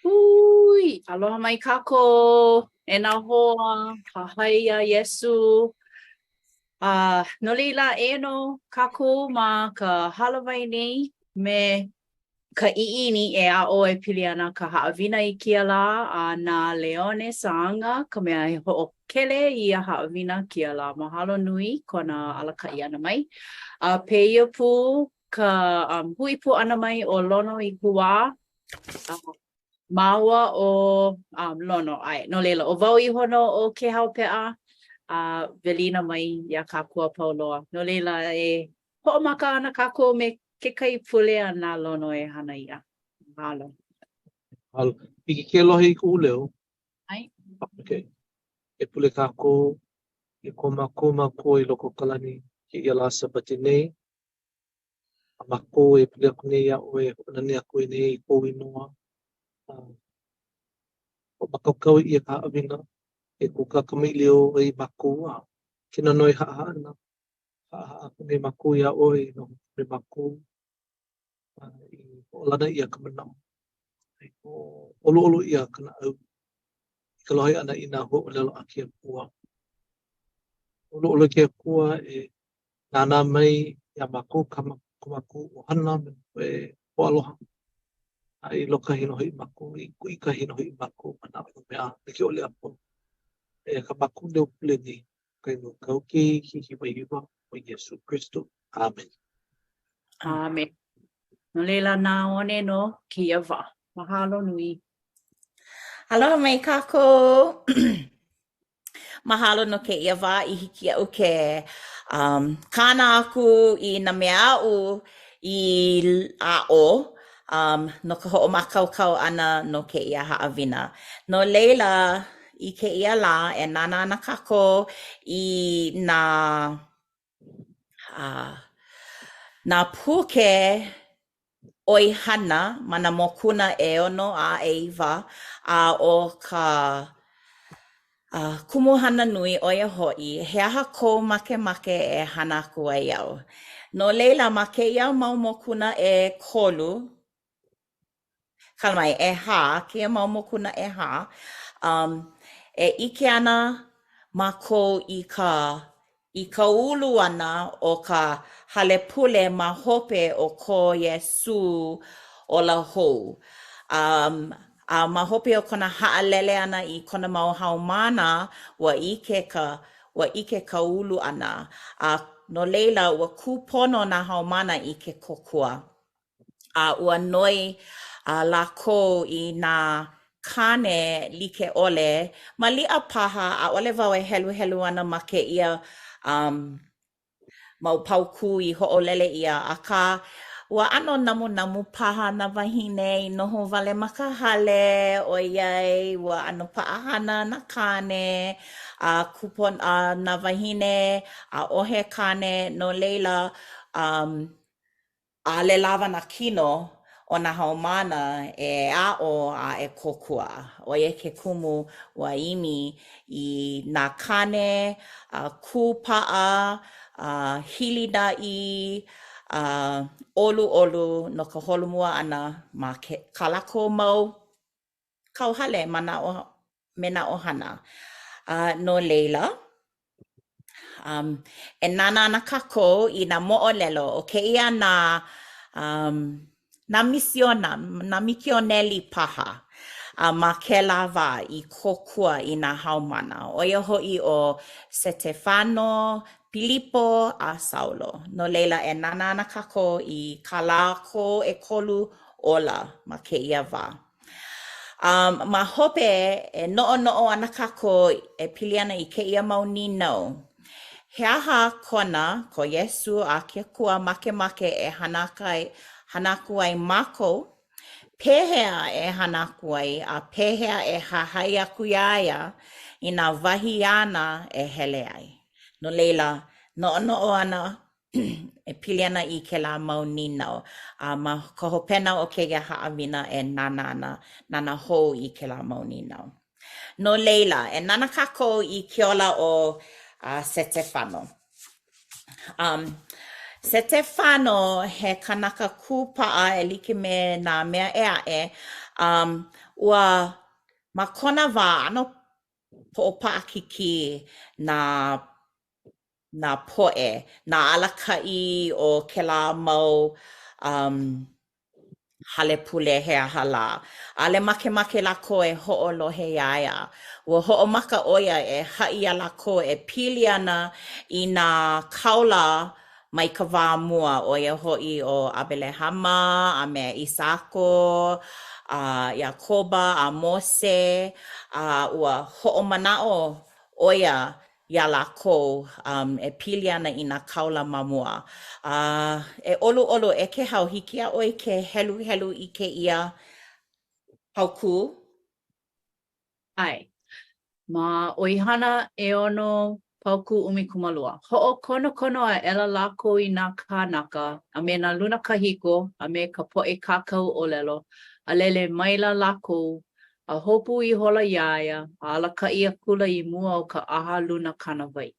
Hui! Aloha mai kākou e nā hoa hahai iā Iesū. A no laila, eia nō kākou ma ka hālāwai nei me ka ʻiʻini e aʻo e pili ana ka haʻawina i kēia lā, a na Leone Saaga ka mea e hoʻokele i ia haʻawina kēia lā. Mahalo nui kona alakaʻi ʻana mai. A pēia pū ka um, hui pū ʻana mai o Lono i Kuā, a māua ʻo um, Lono, ʻae, no laila, ʻo wau iho nō ʻo Kēhau Peʻa, a welina mai iā kākou a pau loa. No laila, e hoʻomaka ana kākou me kekahi pule a na Lono e hana ia. Mahalo. Mahalo. Hiki ke lohe i kuʻu leo? ʻAe. Okay. E pule kākou e ko mākou Makua i loko o ka lani kēia lā Sābati nei. A mākou e pule aku nei iā ʻoe, e hoʻonanea aku nei i kou inoa. A hoʻomākaukau ʻia ka haʻawina e kūkā kamaʻilio ai mākou a ke nonoi haʻahaʻa ʻana. Haʻahaʻa aku nei mākou iā ʻoe i noho me mākou a i hoʻolana ʻia ka manaʻo, i hōʻoluʻolu ʻia ka naʻau i ka lohe ʻana i nā huaʻōlelo a ke Akua. ʻOluʻolu e ke Akua e nānā mai iā mākou, ka ko mākou ʻohana me nā poʻe hoaaloha, a i lōkahi nō hoʻi mākou, i kuʻikahi nō hoʻi mākou ma nā ʻano mea like ʻole a pau. Eia kā mākou leo pule nei, ka inoa o kāu Keiki hiwahiwa ʻo Iesū Kristo. ʻĀmene. ʻĀmene. No laila, na One nō kēia wā. Mahalo nui. Aloha mai kākou. Mahalo no kēia wā i hiki iaʻu ke um, kāna aku i nā mea aʻu i aʻo um, no ka hoʻomākaukau ʻana no kēia haʻawina. No laila, i kēia lā, e nānā ana kākou i nā uh, nā puke ʻoihana ma nā mokuna ʻeono a ʻeiwa, a ʻo ka kumuhana nui ʻo ia hoʻi, he aha kou makemake e hana aku ai au? No laila, ma kēia mau mokuna ʻekolu, Kala mai, ʻehā, kēia mau mokuna ʻehā, um, e ʻike ana mākou i ka i ka ulu ʻana o ka hale pule ma hope o ko Iesū ola hou. Um, a ma hope o kona haʻalele ʻana i kona mau haumāna, ua ʻike ka ua ʻike ka ulu ʻana, a no laila, ua kūpono nā haumāna i ke kōkua. A ua noi lākou i nā kāne like ʻole, maliʻa paha, ʻaʻole wau e heluhelu ana ma kēia um, mau paukū i hoʻolele ʻia, akā, ua ʻano namunamu paha nā wāhine i noho wale ma ka hale, ʻoiai ua ʻano paʻahana nā kāne, a kūpono a nā wāhine, ʻaʻohe kāne, no laila, um, ʻAʻole lawa nā kino o nā haumāna e aʻo a e kōkua. ʻO ia ke kumu ua ʻimi i nā kāne a kūpaʻa, a hilinaʻi, a ʻoluʻolu no ka holomua ʻana ma ke, kā lākou mau kauhale ma nā me nā ʻohana. A no laila, um, e nānā ana kākou i nā moʻolelo o kēia nā, um, nā misiona, nā mikioneli paha a ma kēlā wā i kōkua i nā haumāna. ʻO ia hoʻi ʻo Setefano, Pilipo, a Saulo. No laila, e nānā ana kākou i kā lākou ʻekolu ola ma kēia wā. Um, ma hope, e noʻonoʻo ana kākou e pili ana i kēia mau nīnau. He aha kona, ko Iesū a ke Akua makemake e hana ai, hana aku ai mākou? Pehea e hana aku ai a pehea e hahai aku iā ia i nā wahi āna e hele ai? No laila, noʻonoʻo ana e pili ana i kēlā mau nīnau. A ma ka hopena o kēia haʻawina e nānā ana, nānā hou i kēlā mau nīnau. No laila, e nānā kākou i ke ola o uh, Setefano. Um, Setefano, he kanaka kūpaʻa e like me nā mea ʻē aʻe, um, ua, ma kona wā, ʻano poʻopaʻakikī nā nā poʻe, nā alakaʻi o kēlā mau um, hale pule he aha lā. ʻAʻole makemake lākou e hoʻolohe iā ia. Ua hoʻomaka ʻo ia e haʻi iā lākou e pili ana i nā kāula mai ka wā mua, ʻo ia hoʻi ʻo ʻAbelehama a me ʻIsako, a Iakoba a Mose, a ua hoʻomanaʻo ʻo ia iā lākou um, e pili ana i nā kāula ma mua. A e ʻoluʻolu, e Kēhau, hiki iā ʻoe ke heluhelu i kēia paukū? ʻAe. Ma ʻOihana ʻeono paukū 12. Hoʻokonokono aʻela lākou i nā kānaka, a me nā lunakahiko, a me ka poʻe kākau ʻōlelo, a lele maila lākou, a hopu ihola iā ia, a alakaʻi akula i mua o ka ʻaha luna kānāwai.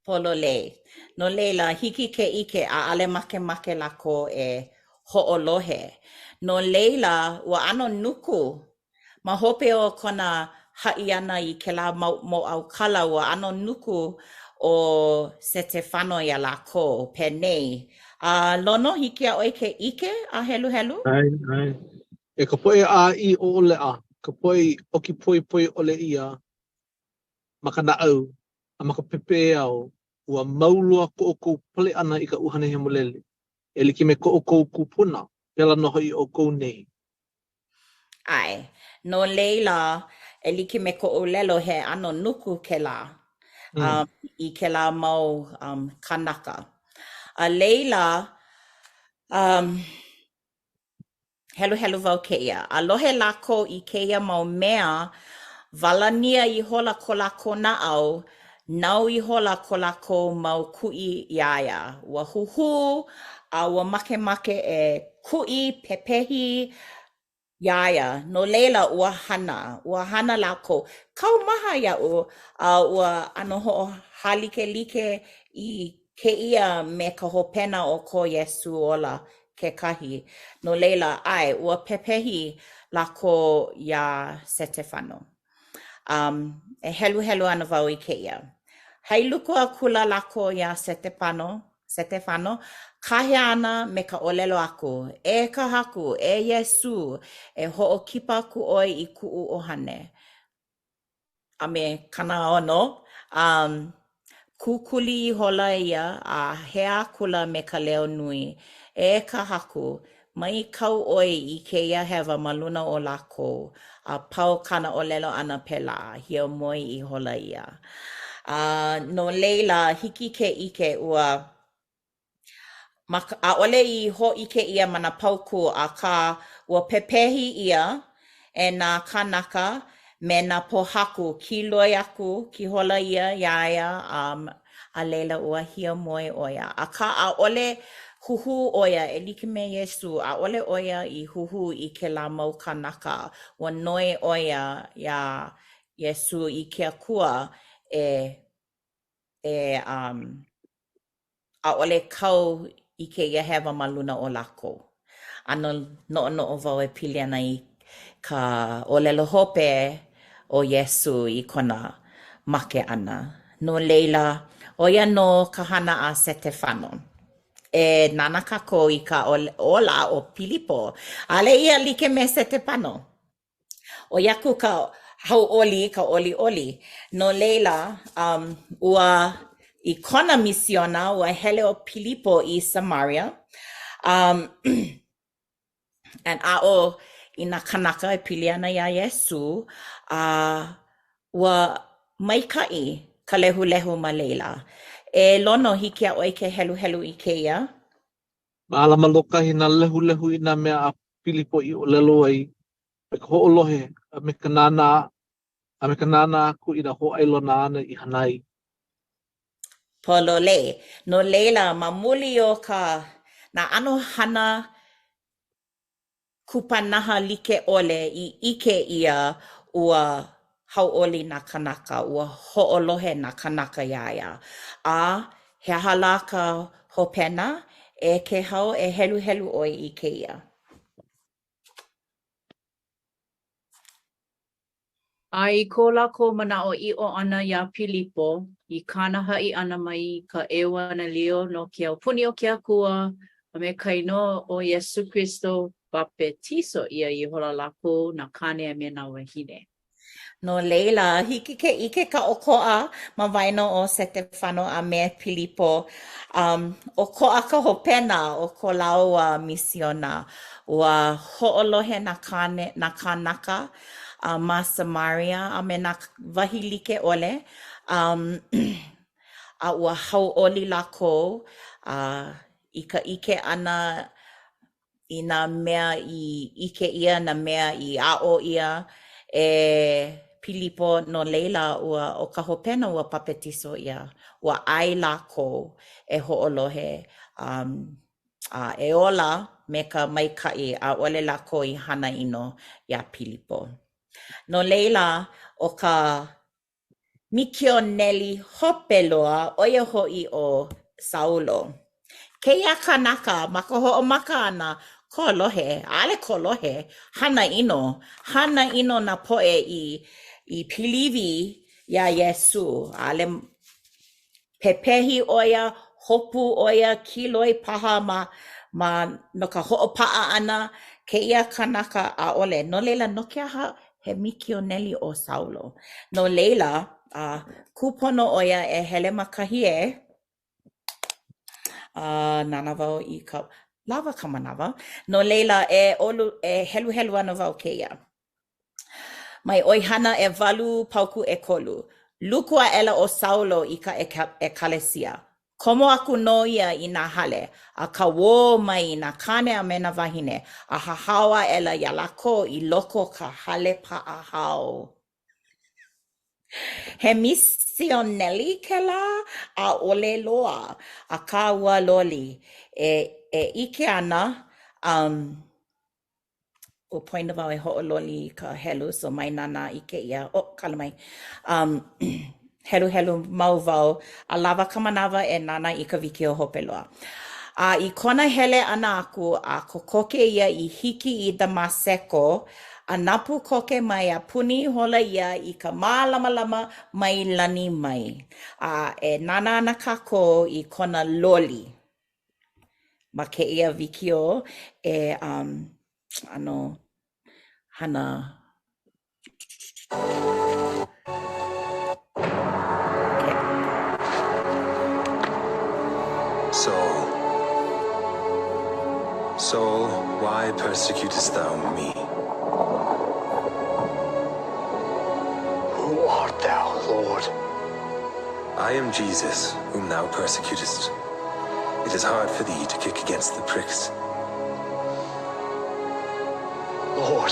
Pololei. No laila, hiki ke ʻike, ʻaʻole makemake lākou e hoʻolohe. No laila, ua ʻano nuku Ma hope o kona haʻi ʻana i kēlā mau mōʻaukala, ua ʻano nuku ʻo Setefano iā lākou, penei, A Lono, hiki iā ʻoe ke ʻike a heluhelu? ʻAe, ʻae. E ka poʻe ʻāʻī ʻoʻoleʻa, ka poʻe i ʻoki poepoe ʻole ʻia ma ka naʻau a ma ka pepeiao, ua mau loa ko ʻoukou pale ʻana i ka ʻUhane Hemolele, e like me ko ʻoukou kūpuna, pēlā nō hoʻi ʻoukou nei. ʻAe. No laila, e like me koʻu ʻōlelo, he ʻano nuku kēlā um, i kēlā mau um, kānaka. A laila, um, heluhelu wau kēia. A lohe lākou i kēia mau mea, walania ihola ko lākou naʻau, nau ihola ko lākou mau kuʻi iā ia. Ua huhū, a ua makemake e kuʻi, pepehi iā ia, no laila ua hana, ua hana lākou. Kaumaha iaʻu, a ua ʻano hoʻohālikelike i kēia me ka hopena o ko Iesū ola kekahi. No laila, ʻae, ua pepehi lākou iā Setefano. Um, e heluhelu ana wau i kēia. Hailuku akula lākou iā Setepano, Setefano, kāhea ana me ka ʻōlelo aku, E ka Haku, e Iesū, e hoʻokipa aku ʻoe i kuʻu ʻuhane. A me 60, um, Kukuli ihola ia a hea akula me ka leo nui, E ka Haku, mai kau ʻoe i kēia hewa ma luna o lākou. A pau kāna ʻōlelo ʻana pēlā, hiamoe ihola ia. A no laila, hiki ke ʻike ua Ma ka, ʻaʻole i hōʻike ʻia ma nā paukū, akā, ua pepehi ʻia e nā kānaka me nā pōhaku, kīloi aku, kihola ia iā ia, a, a laila ua hiamoe ʻo ia. Akā, ʻaʻole huhū ʻo ia e like me Iesū, ʻaʻole ʻo ia i huhū i kēlā mau kānaka. Ua noi ʻo ia iā Iesū i ke Akua e, e, um, ʻaʻole kau i kēia hewa ma luna o lākou. ʻAno noʻonoʻo wau e pili ana i ka ʻōlelo hope o Iesū i kona make ʻana. No laila, ʻo ia nō ka hana a Setefano. E nānā kākou i ka ola o Pilipo. ʻAʻole ia like me Setepano. ʻOi aku ka hauʻoli i ka ʻoliʻoli. No laila, um, ua, i kona misiona, ua hele ʻo Pilipo i Samaria, um, and aʻo i nā kānaka e pili ana iā Iesū, a ua maikaʻi ka lehulehu ma laila. E Lono, hiki iā ʻoe ke heluhelu i kēia? Mālama lōkahi nā lehulehu i nā mea a Pilipo i ʻōlelo ai, me ka hoʻolohe a me ka nānā a me ka nānā aku i nā hōʻailona āna i hana ai. Pololei. No laila, ma muli o ka nā ʻano hana kupanaha like ʻole i ʻike ʻia ua hauʻoli nā kānaka, ua hoʻolohe nā kānaka iā ia. A he aha lā ka hopena, e Kēhau e heluhelu ʻoe i kēia. A i ko lākou manaʻoʻiʻo ʻana iā Pilipo, i kāna haʻi ʻana mai i ka ʻeuanelio no ke aupuni o ke Akua, a me ka inoa ʻo Iesū Kristo, bapetiso ʻia ihola lākou, nā kāne a me nā wāhine. No laila, hiki ke ʻike ka ʻokoʻa ma waena o Setefano a me Pilipo. Um, ʻokoʻa ka hopena o ko lāua misiona. Ua hoʻolohe nā kāne, nā kānaka uh, ma Samaria a me nā wahi like ʻole, um, a ua hauʻoli lākou uh, i ka ʻike ʻana i nā mea i ʻike ʻia, nā mea i aʻo ʻia e Pilipo, no laila, ua, ʻo ka hopena ua papetiso ʻia, ua ʻae lākou e hoʻolohe um, a e ola me ka maikaʻi, ʻaʻole lākou i hana ʻino iā Pilipo. No laila, ʻo ka mikioneli hope loa, ʻo ia hoʻi ʻo Saulo. Kēia kanaka ma ka hoʻomaka ʻana, kolohe, ʻaʻole kolohe, hana ʻino, hana ʻino nā poʻe i i piliwi iā Iesū, ʻaʻole Pepehi ʻo ia, hopu ʻo ia, kiloi paha ma, ma, no ka hoʻopaʻa ʻana, kēia kanaka, ʻaʻole. No laila, no ke aha he mikioneli ʻo Saulo? No laila, a, kūpono ʻo ia e hele ma kahi ʻē, a, nānā wau i ka, lawa ka manawa. No laila, e ʻolu, e heluhelu ana wau kēia. Mai ʻOihana ʻewalu paukū ʻekolu. Luku aʻela ʻo Saulo i ka ʻekalesia. Komo aku nō ia i nā hale, a kauō mai i nā kāne a me nā wāhine, a hahao aʻela iā lākou i loko o ka hale paʻahao. He misioneli kēlā? ʻAʻole loa, akā ua loli. E, e ʻike ana, um, Ua poina wau e hoʻololi i ka helu, so mai nānā i kēia. Oh, kala mai. Um, heluhelu mau wau, a lawa ka manawa e nānā i ka wikiō hope loa. A i kona hele ʻana aku, a kokoke ia i hiki i Damaseko, ʻanapu koke mai a puni ihola ia i ka mālamalama mai lani mai. A e nānā ana kākou i kona loli. Ma kēia wikiō e um, ʻano hana Okay. Saul, Saul, why persecutest thou me? Who art thou, Lord? I am Jesus, whom thou persecutest. It is hard for thee to kick against the pricks. Lord,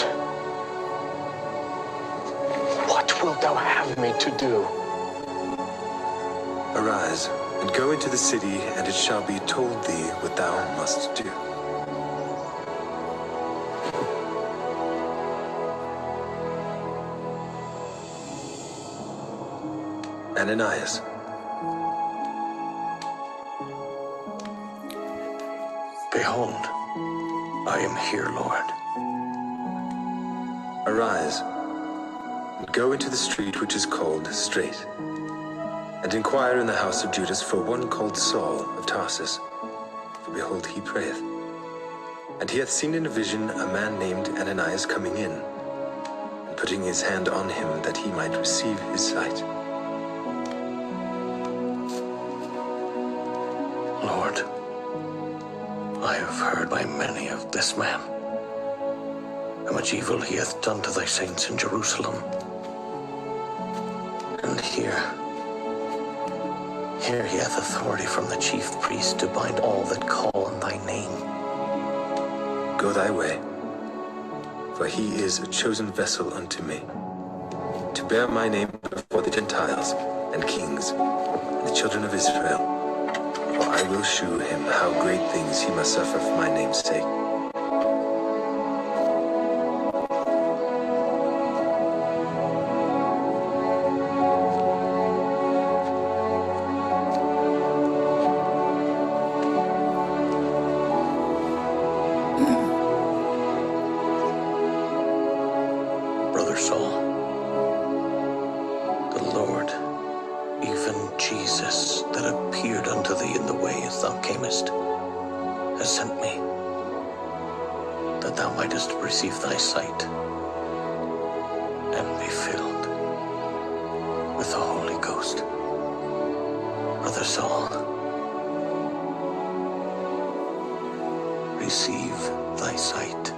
what wilt thou have me to do? Arise, and go into the city, and it shall be told thee what thou must do. Ananias. Behold, I am here, Lord. Arise, and go into the street which is called Straight, and inquire in the house of Judas for one called Saul of Tarsus. For behold, he prayeth. And he hath seen in a vision a man named Ananias coming in, and putting his hand on him that he might receive his sight. Lord, I have heard by many of this man, how much evil he hath done to thy saints in Jerusalem. And here, here he hath authority from the chief priest to bind all that call on thy name. Go thy way, for he is a chosen vessel unto me, to bear my name before the Gentiles and kings and the children of Israel. For I will shew him how great things he must suffer for my name's sake. Saul, the Lord, even Jesus, that appeared unto thee in the way as thou camest, has sent me, that thou mightest receive thy sight and be filled with the Holy Ghost. Brother Saul, receive thy sight.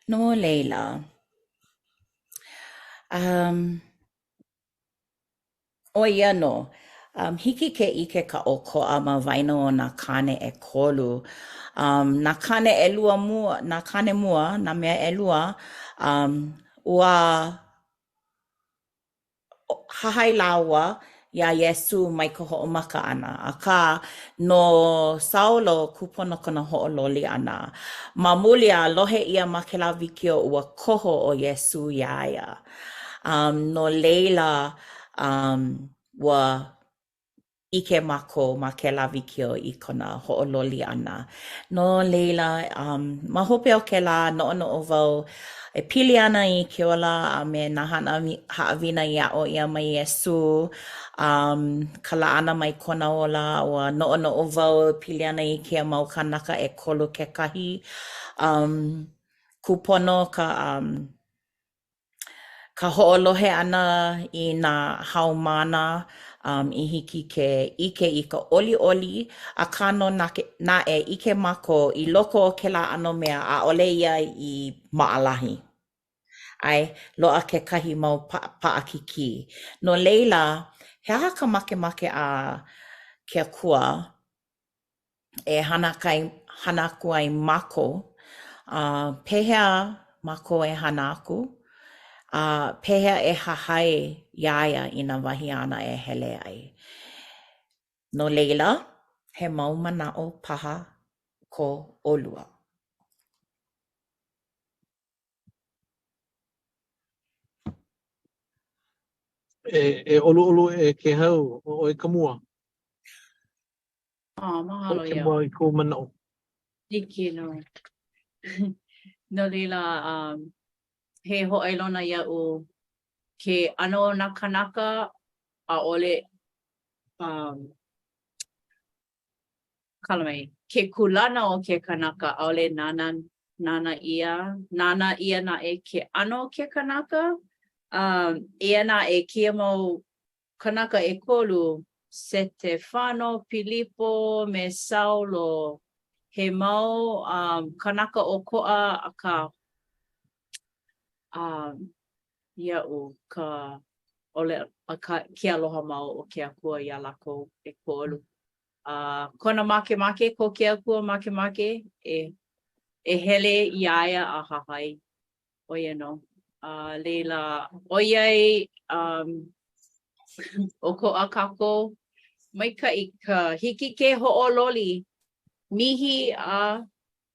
No leila, um, ʻo ia nō. Um, hiki ke ʻike ka ʻokoʻa ma waena o nā kāne ʻekolu. Um, nā kāne ʻelua mua, nā kāne mua, nā mea ʻelua, um, ua hahai lāua iā Iesū mai ka hoʻomaka ʻana, akā, no Saulo, kūpono kona hoʻololi ʻana. Ma muli a lohe ʻia ma kēlā wikiō ua koho ʻo Iesū iā ia. Um, no leila, um, ua ʻike mākou ma kēlā wikiō i kona hoʻololi ʻana. No leila, um, ma hope o kēlā, noʻonoʻo wau e pili ana i ke ola a me nā hana haʻawina i aʻo ʻia mai Iesū, um, ka laʻana mai kona ola, ua noʻonoʻo wau e pili ana i kēia mau kānaka ʻekolu kekahi. Um, kūpono ka, um, ka hoʻolohe ʻana i nā haumāna um, i hiki ke ʻike i ka ʻoliʻoli, akā nō naʻe ʻike mākou i loko o kēlā ʻano mea, ʻaʻole ia i maʻalahi. ʻAe, loaʻa kekahi mau paʻakikī. No leila, he aha ka makemake a ke Akua e hana kai, hana aku ai mākou, a pehea mākou e hana aku, a pehea e hahai iā ia i nā wahi āna e hele ai. No leila, he mau manaʻo paha ko ʻolua. E, e ʻoluʻolu e Kēhau, ʻo ʻoe ka mua. Oh, mahalo iā. mua i kou manaʻo. Hiki nō. No leila, um, he hōʻailona iaʻu ke ʻano o nā kānaka, ʻaʻole, um, kala mai, ke kūlana o ke kanaka, ʻaʻole nānā, nānā ʻia, nānā ʻia naʻe ke ʻano o ke kanaka. Um, eia naʻe kēia mau Kanaka ʻekolu, Setefano, Pilipo, me Saulo, he mau um, kanaka ʻokoʻa akā um, iaʻu ka ʻole, ka, ke aloha mau o ke Akua iā lākou ʻekolu. A uh, kona makemake, ko ke Akua makemake, e, e hele iā ia a hahai. ʻO ia nō. A laila, ʻoiai um, ʻokoʻa kākou, maikaʻi ka hiki ke hoʻololi mihi a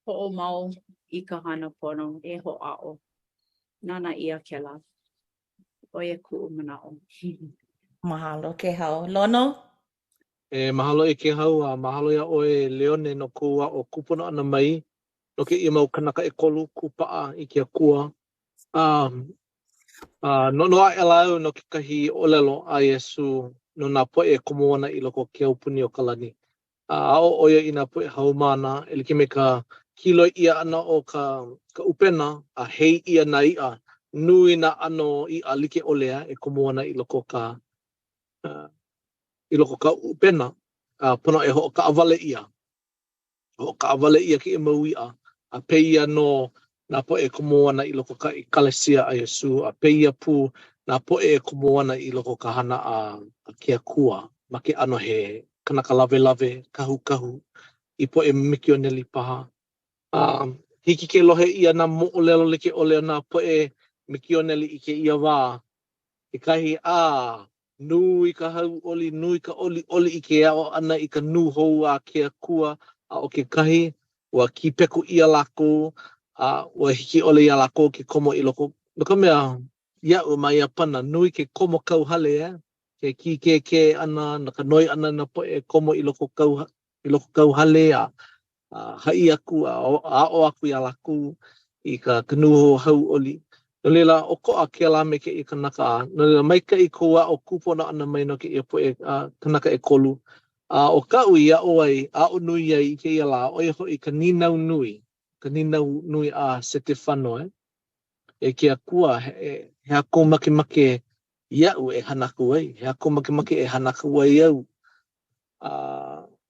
hoʻomau i ka hana pono e hoʻāʻo. Nānā ʻia kēlā. ʻO ia kuʻu manaʻo. Mahalo Kēhau. Lono? E mahalo e Kēhau a mahalo iā ʻoe Leone no kou aʻo kūpono ʻana mai no kēia mau kanaka ʻekolu kūpaʻa i ke Akua. A a noʻonoʻo aʻela au no kekahi ʻōlelo a Iesū no nā poʻe e komo ana i loko o ke aupuni o ka lani. A aʻo ʻo ia i nā poʻe haumāna e like me ka kīloi ʻia ʻana o ka ka ʻupena a hei ʻia nā iʻa, nui nā ʻano iʻa like ʻole e komo ana i loko o ka i loko o ka ʻupena, a pono e hoʻokaʻawale ʻia. Hoʻokaʻawale ʻia kēia mau iʻa, a pēia nō nā poʻe e komo ana i loko o ka ʻekalesia a Iesū, a pēia pū nā poʻe e komo ana i loko o ka hana a ke Akua ma ke ʻano he kanaka lawelawe, kahukahu, i poʻe mikioneli paha. A hiki ke lohe ʻia nā moʻolelo like ʻole o nā poʻe mikioneli i kēia wā, kekahi, a Nui ka hauʻoli, nui ka ʻoliʻoli i ke aʻo ʻana i ka nūhou a ke Akua, a ʻo kekahi, ua kīpeku ʻia lākou, a ua hiki ʻole iā lākou ke komo i loko, no ka mea, iaʻu ma Iāpana, nui ke komo kauhale, eh, ke kīkēkē ʻana, no ka noi ʻana i nā poʻe e komo i loko kau, i loko kauhale, a a haʻi aku a aʻo aku iā lākou i ka ka nūhou hauʻoli. No laila, ʻokoʻa kēlā me kēia kanaka, a no laila, maikaʻi kou aʻo kūpono ʻana mai no kēia poʻe kanaka ʻekolu. A ʻo kaʻu i aʻo ai, aʻo nui ai i kēia lā, ʻo ia hoʻi ka nīnau nui, ka nīnau nui a Setefano, e. E ke Akua, he aha kou makemake iaʻu e hana aku ai? He aha kou makemake e hana aku ai au? A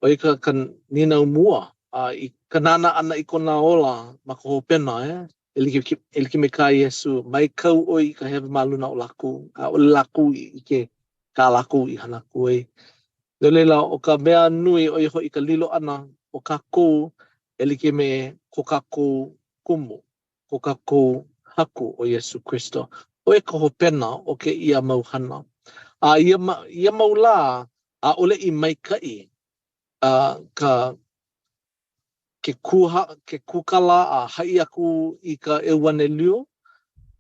ʻo ia ka, ka nīnau mua, a i ka nānā ʻana i kona ola ma ka hopena, e, e like, e like me kā Iesū, mai kau ʻoe i ka hewa ma luna o lākou, ʻaʻole lākou i ʻike kā lākou i hana aku ai. No laila, ʻo ka mea nui, ʻo ia hoʻi ka lilo ʻana o kākou e like me ko kākou kumu, ko kākou Haku ʻo Iesū Kristo. ʻO ia ka hopena o kēia mau hana. A ia, ia mau lā, ʻaʻole i maikaʻi ka ke kūha, ke kūkala a haʻi aku i ka ʻeuanelio.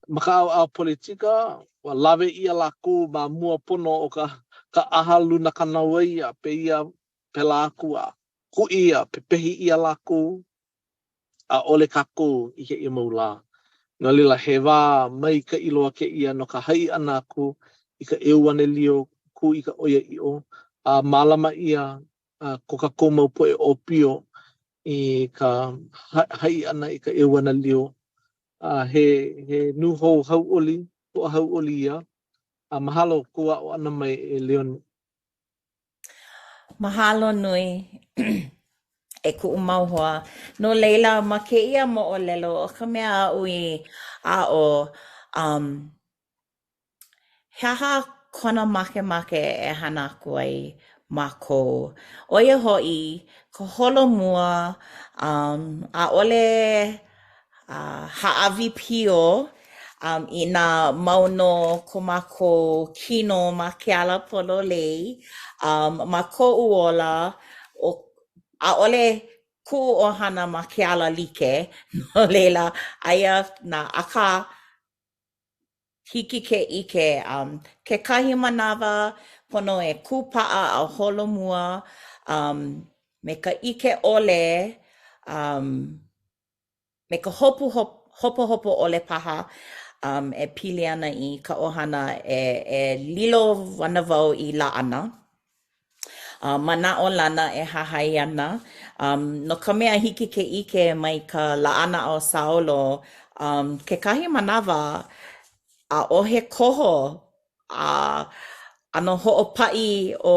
Ma ka ʻaoʻao politika, ua lawe ʻia lākou ma mua pono o ka ka ʻaha luna kānāwai a pēia pēlā aku a kuʻi a pepehi ʻia lākou. ʻAʻole kākou i kēia mau lā. No laila, he wā maikaʻi loa kēia no ka haʻi ʻana aku i ka ʻeuanelio kū i ka ʻoiaʻiʻo, a mālama ʻia ko kākou mau poʻe ʻōpio i ka haʻi ʻana i ka ʻeuanelio. A he, he nūhou hauʻoli, hoʻohauʻoli ia. A mahalo kou aʻo ʻana mai e Leone. Mahalo nui e kuʻu mau hoa. No laila, ma kēia moʻolelo, ʻo ka mea aʻu i aʻo, um, he aha kona makemake e hana aku ai mākou? ʻO ia hoʻi ka holomua, um, ʻaʻole A hāʻawi pio um, inā mau nō ko mākou kino ma ke ala pololei, um, ma koʻu ola, ʻo, ʻaʻole kuʻu ʻohana ma ke ala like, no laila, aia nā, akā, hiki ke ʻike, um, kekahi manawa pono e kūpaʻa a holomua um, me ka ʻike ʻole um, me ka hopu hopohopo ʻole paha um, e pili ana i ka ʻohana e, e lilo ana wau i laʻana. Uh, manaʻolana e hahai ana. Um, no ka mea hiki ke ʻike mai ka laʻana o Saulo, um, kekahi manawa, ʻaʻohe koho a ʻano hoʻopaʻi ʻo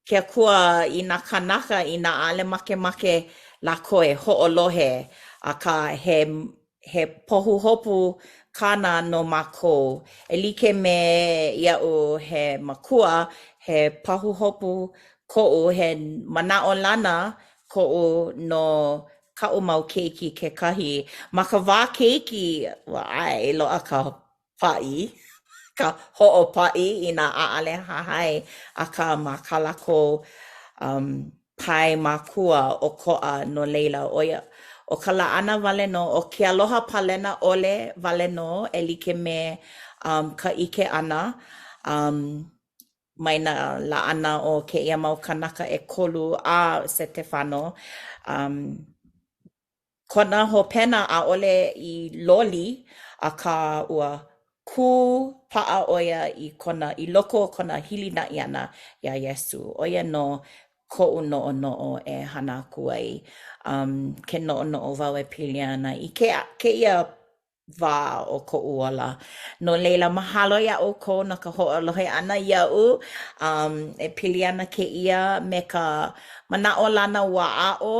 ke Akua i nā kānaka inā ʻaʻole makemake lākou e hoʻolohe, akā, he, he pahuhopu kāna no mākou. E like me iaʻu he makua, he pahuhopu koʻu, he manaʻolana koʻu no kaʻu mau keiki kekahi. Ma ka wā keiki, ua ʻae, i loaʻa ka paʻi, ka hoʻopaʻi inā ʻaʻole hahai, akā ma kā lākou um, pae mākua ʻokoʻa no laila, ʻo ia. ʻO ka laʻana wale nō, ʻo ke aloha palena ʻole wale nō e like me um ka ʻike ʻana um mai nā laʻana o kēia mau kānaka ʻekolu a Setefano um kona hopena ʻaʻole i loli, akā ua kū paʻa ʻo ia i kona, i loko o kona hilinaʻi ʻana iā Iesū. ʻO ia nō koʻu noʻonoʻo e hana aku ai. Um, ke noʻonoʻo wau e pili ana i ke, kēia wā o koʻu ola. No laila, mahalo iā ʻoukou no ka hoʻolohe ʻana iaʻu. Um, e pili ana kēia me ka manaʻolana ua aʻo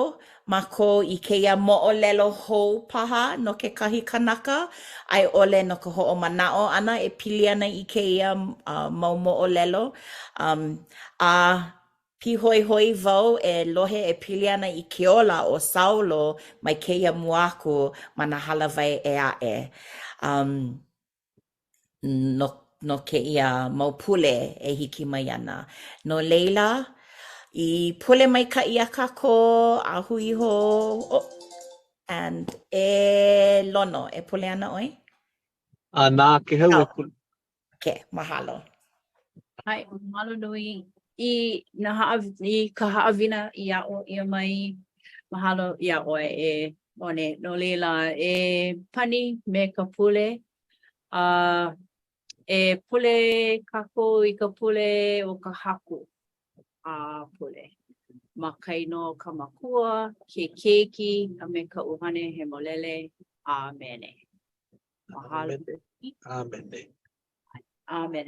mākou i kēia moʻolelo hou paha no kekahi kanaka, a i ʻole no ka hoʻomanaʻo ʻana e pili ana i kēia uh, mau moʻolelo. Um, a Pīhoihoi wau e lohe e pili ana i ke ola o Saulo mai kēia mua aku ma nā hālāwai ʻē aʻe um, no, no kēia mau pule e hiki mai ana. No laila, i pule maikaʻi iā kākou a hui hou. Oh, and e Lono, e pule ana ʻoe? A na Kēhau e pule. Okay, mahalo. ʻAe, mahalo nui i nā haʻaw-, i ka haʻawina i aʻo ʻia mai. Mahalo iā ʻoe e Mone. No laila, e pani me ka pule. A e pule kākou i ka pule o ka Haku. A pule. Ma ka inoa o ka Makua, ke Keiki, a me ka ʻUhane Hemolele. ʻĀmene. Mahalo. ʻĀmene. ʻĀmene.